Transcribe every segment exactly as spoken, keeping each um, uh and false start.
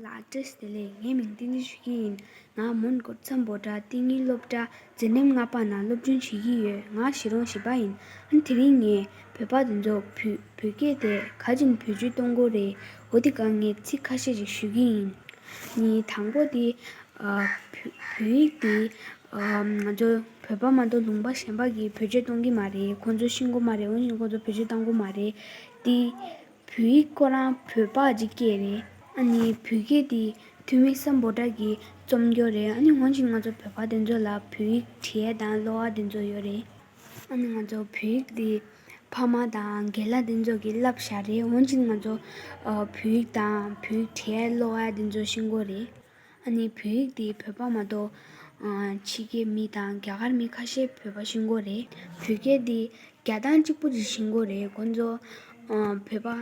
ལགས། བཀྲ་ཤིས་བདེ་ལེགས། ངའི་མིང་བསྟན་འཛིན་ཆོས་སྐྱིད་ཡིན། ང་མོན་གྷོ་མཚམས་བོད་སྒྲ་ཏིང་ངེ་སློབ་གྲྭ་འཛིན་རིམ་ལྔ་པ་ནང་སློབ་སྦྱོང་བྱེད་ཀྱི་ཡོད། ང་གཞིས་གྲོང་བཞི་པ་ཡིན། ཨ་ནི་དེ་རིང་ངས་བོད་པ་དེ་ཚོ་བོད་བོད་སྐད་དེ་ག་ཅིན་བེད་སྤྱོད་གཏོང་དགོས་རེད། འོ་དེ་སྒང་ངས་ཚིག་ཁ་ཤས་ཅིག་ཞུ་གི་ཡིན། ནི་དང་པོ་དེ་ཨ་བོད་བོད་ཡིག་དེ་ཨ་ང་ཚོ་བོད་པ་མ་གཏོགས་ལུང་པ་གཞན་པ་གིས་བེད་སྤྱོད་གཏོང་གི་མ་རེད། ཁོང་ཚོ་ཤེས་ཀྱི་མ་རེད། འོན་ཀྱང་ཁོང་ཚོ་བེད་སྤྱོད་གཏོང་གི་མ་རེད། དེ་བོད་ཡིག་ཁོ་རང་བོད་པ་ཅིག་སྐད་རེད། ཨ་ནི་བོད་སྐད་དེ་ཐུ་མི་སམ་བྷོ་ཊ་གིས་རྩོམ་རྒྱུ་རེད། ཨ་ནི་འོན་ཀྱང་ང་ཚོ་བོད་པ་དེ་ཚོ་ལ་བོད་ཡིག་བྲིས་ཡས་དང་ཀློག་ཡས་དེ་ཚོ་ཡོད་རེད། ཨ་ནི་ང་ཚོ་བོད་ཡིག་དེ་ཕ་མ་དང་རྒན་ལགས་དེ་ཚོ་གིས་བསླབས་བཞག་རེད། འོན་ཀྱང་ང་ཚོ་ཨ་བོད་ཡིག་དང་བོད་ཡིག་བྲིས་ཡས་ཀློག་ཡས་དེ་ཚོ་ཤེས་དགོས་རེད། ཨ་ནི་བོད་ཡིག་དེ་བོད་པ་མ་གཏོགས་ཨ་ཕྱི་རྒྱལ་མི་དང་རྒྱ་གར་མི་ཁ་ཤས་བོད་པ་ཤེས་ཀྱི་ཡོད་རེད། བོད་སྐད་དེ་རྒྱག་སྟངས་གཅིག་པུ་ཅིག་ཤེས་ཀྱི་ཡོད་རེད། ཁོང་ཚོ་ཨ་བོད་པ་ཨ་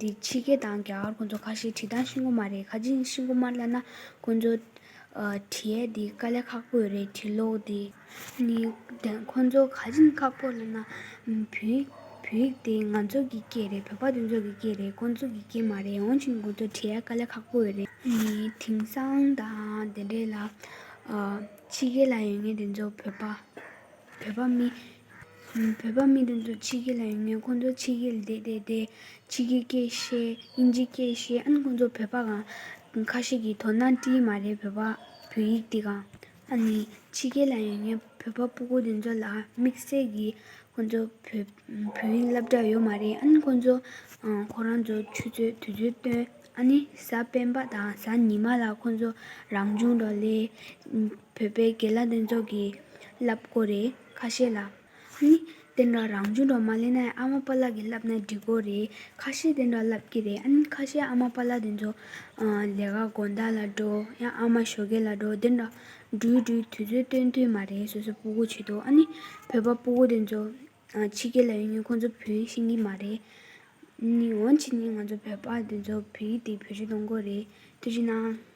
འདི་ཕྱི་རྒྱལ་དང་རྒྱ་གར་ཁོང་ཚོ་ཁ་ཤས་བྲིས་སྟངས་ཤེས་ཀྱི་ཡོད་མ་རེད། ག་ཅི་ཤེས་ཀྱི་ཡོད་མ་རེད་ལབ་ན་ཁོང་ཚོ་ཨ་བྲིས་ཡས་དེ་དཀའ་ལས་ཁག་པོ་ཡོད་རེད། བྲིས་ཀློག་དེ། ནི་དེ་ཁོང་ཚོ་ག་ཅིན་ཁག་པོ་ལབ་ན་ཨ་བོད་ཡིག་བོད་ཡིག་དེ་ང་ཚོ་གི་སྐད་རེད། བོད་པ་དེ་ཚོ་གི་སྐད་རེད། ཁོང་ཚོ་གི་སྐད་མ་རེད། འོན་ཀྱང་ཁོང་ཚོ་བྲིས་ཡས་དཀའ་ལས་ཁག་པོ་ཡོད་རེད། ནི་དེང་སང་དང་དེ་འདྲས་ལ་ཨ་ཕྱི་རྒྱལ་ལ་ཡོད་མཁན་དེ་ཚོ་བོད་པ་བོད་པ་མི་ཨ་བོད་པ་མི་དེ་ཚོ་ཕྱི་རྒྱལ་ལ་ཡོད་མཁན་ཁོང་ཚོ་ཕྱི་རྒྱལ་ལ་བསྡད་བསྡད་དེ་ཕྱི་རྒྱལ་སྐད་བཤད། དབྱིན་ཇི་སྐད་བཤད། ཨ་ནི་ཁོང་ཚོ་བོད་པ་གང་ཁ་ཤས་ཀྱིས་དོ་སྣང་སྤྲད་མ་རེད། བོད་པ་བོད་ཡིག་འདི་གང་། ཨ་ནི་ཕྱི་རྒྱལ་ལ་ཡོད་མཁན་བོད་པ་སྤུ་གུ་དེ་ཚོ་ལ་དམིགས་བསལ་གྱིས་ཁོང་ཚོ་བོད་བོད་ཡིག་སློབ་གྲྭ་ཡོད་མ་རེད། ཨ་ནི་ཁོང་ཚོ་ཨ་ཁོ་རང་ཚོ་ཆུ་ཚོད་དུས་ཚོད་བཏོན། ཨ་ནི་གཟའ་སྤེན་པ་དང་གཟའ་ཉི་མ་ལ་ཁོང་ཚོ་རང་སྦྱོང་འགྲོ་ལས་བོད་པའི་རྒན་ལགས་དེ་ཚོ་གིས་བསླབ་ཀྱི་ཡོད་རེད་ཁ་ཤས་ལ། ཨ་ནི་དེ་འདྲ་རང་སྦྱོང་འགྲོ་མ་ལས་ན་ཡང་ཨ་མ་པཱ་ལགས་ཀྱིས་བསླབ་ན་འགྲིག་གི་ཡོད་རེད། ཁ་ཤས་དེ་འདྲ་བསླབ་ཀྱི་རེད། ཨ་ནི་ཁ་ཤས་ཨ་མ་པཱ་ལགས་དེ་ཚོ་ཨ་ལས་ཀ་དགོང་དག་ལ་འགྲོ། ཡང་ཨ་མ་ཞོགས་ཀས་ལ་འགྲོ། དེ་འདྲ་འགྲུལ་འགྲུལ་དུས་ཚོད་སྟོན་ཐུབ་མ་རེད། སོ་སོ་སྤུ་གུ་ཆེད་དུ། ཨ་ནི་བོད་པ་སྤུ་གུ་དེ་ཚོ་ཨ་ཕྱི་རྒྱལ་ལ་ཡོད་མཁན་ཁོང་ཚོ་བོད་ཡིག་ཤེས་ཀྱི་མ་རེད། ནི་འོན་ཀྱང་ནི་ང་ཚོ་བོད་པ་དེ་ཚོ་བོད་ཡིག་དེ་བེད་སྤྱོད་གཏོང་དགོས་རེད། ཐུགས་རྗེ་གནང་།